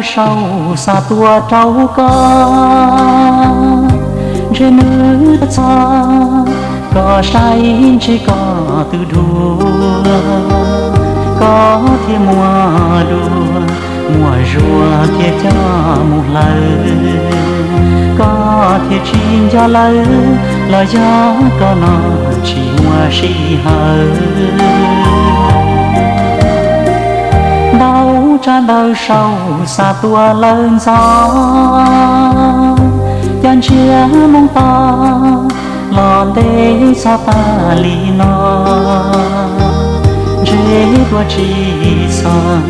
Saum xa tua rau koj, ntshe nws tuaj txog, koj saib ntshe koj twb dhuav, koj thiaj muaj dua, muaj zuag thiaj coj mus hlawv, koj thiaj tsis nco lawm, los yog koj no tsis muaj sij hawm. Ntau tsav ntawv saum xa tua lawm ntxov, cov ntsiab moo tos los ntev txog tas li no, ntshe tuaj tsis txog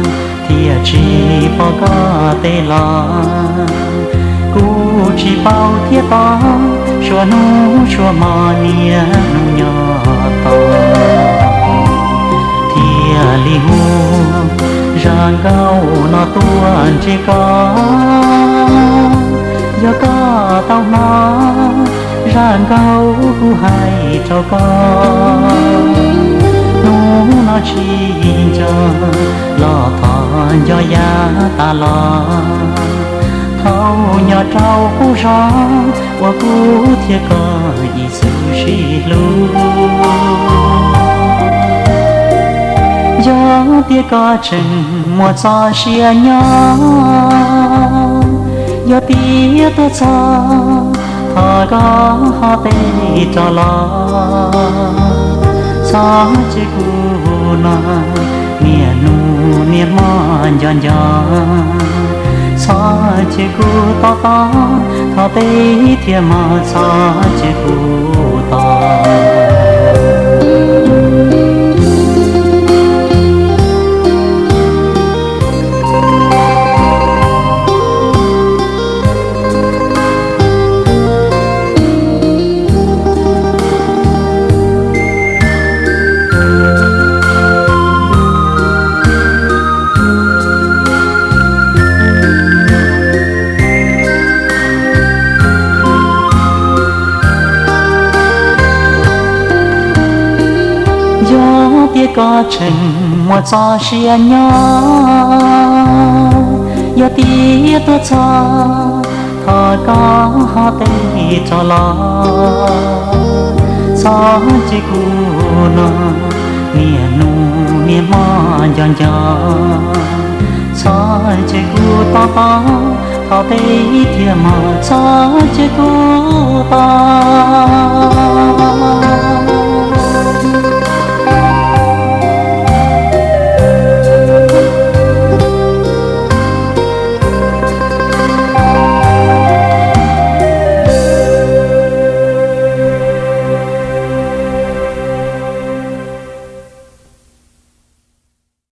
thiaj tsis pom koj tej los, kuv tsis paub thiab tos, suav hnub suav hmo niaj hnub nyob tos, thiaj li hu zaj nkauj no tuaj ntsib koj. Yog koj tau hnov zaj nkauj kuv hais rau koj, hnub no tsis nco los thov nco yav tas los, thaum nyob rau qub zos uas kuv thiab koj ib txwm sib hlub. Yog tias koj tseem muaj txoj sia nyob, yog tias tuaj txog thov koj ho teb rov los, txhob cia kuv no niaj hnub niaj hmo nco nco, txhob cia kuv tos tos, thov teb thiaj mog, txhob cia kuv tos. Yog tias koj tseem muaj txoj sia nyob, yog tias tuaj txog thov koj ho teb rov los, txhob cia kuv no niaj hnub niaj hmo nco nco, txhob cia kuv tos tos, thov teb thiaj mog, txhob cia kuv tos.